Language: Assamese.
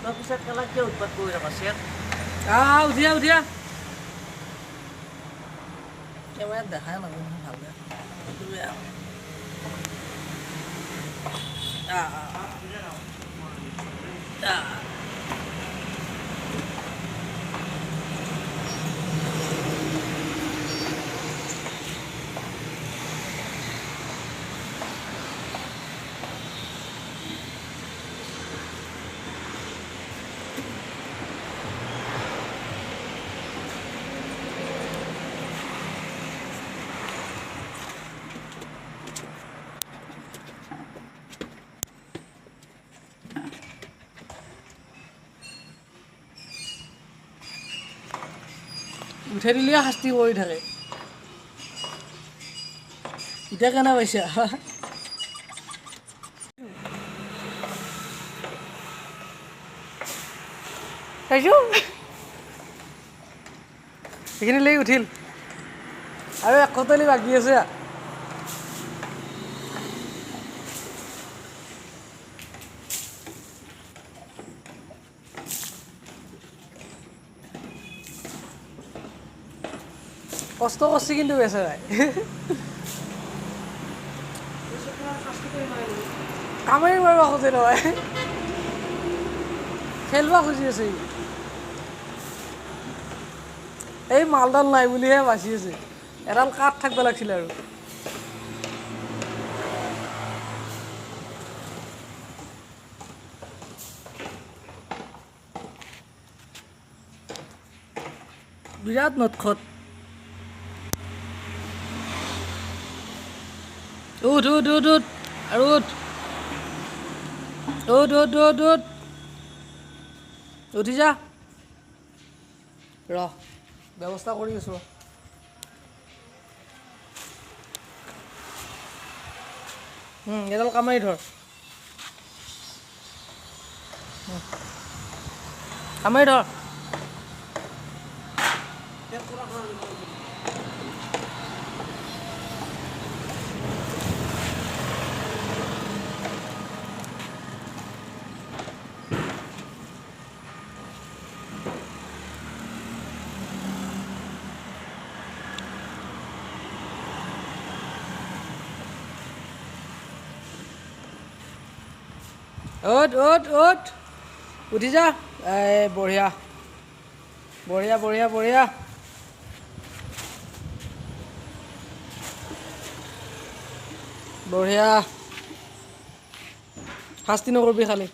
তই পিছত কেলা কিয় উৎপাত কৰি থাকা চেক। উঠিয়া উঠিয়া, কেমেৰাত দেখাই নাপাওঁ নহয় ভালকে। উঠাই দিলে শাস্তি কৰি থাকে। এতিয়া কেনে পাইছা? পাইছো, সেইখিনি লাগি উঠিল আৰু এক কটলি বাকী আছে। কষ্ট কৰিছে কিন্তু বেচেৰাই, কামেই মাৰিব খোজে নহয়, খেলবা খুজি আছে। এই মালডাল নাই বুলিহে বাচি আছে, এডাল কাঠ থাকিব লাগিছিল আৰু। বিৰাট নটখট। উঠ উঠ উঠ উঠ আৰু উঠ উঠ উঠ উঠ উঠ, উঠি যা। ৰ, ব্যৱস্থা কৰি আছো। এডাল কামাৰি ধৰ, কামাৰি ধৰ। উঠ উঠ উঠ, উঠি যা। এই বঢ়িয়া বঢ়িয়া বঢ়িয়া বঢ়িয়া। বঢ়িয়া, শাস্তি নকৰিবি খালি।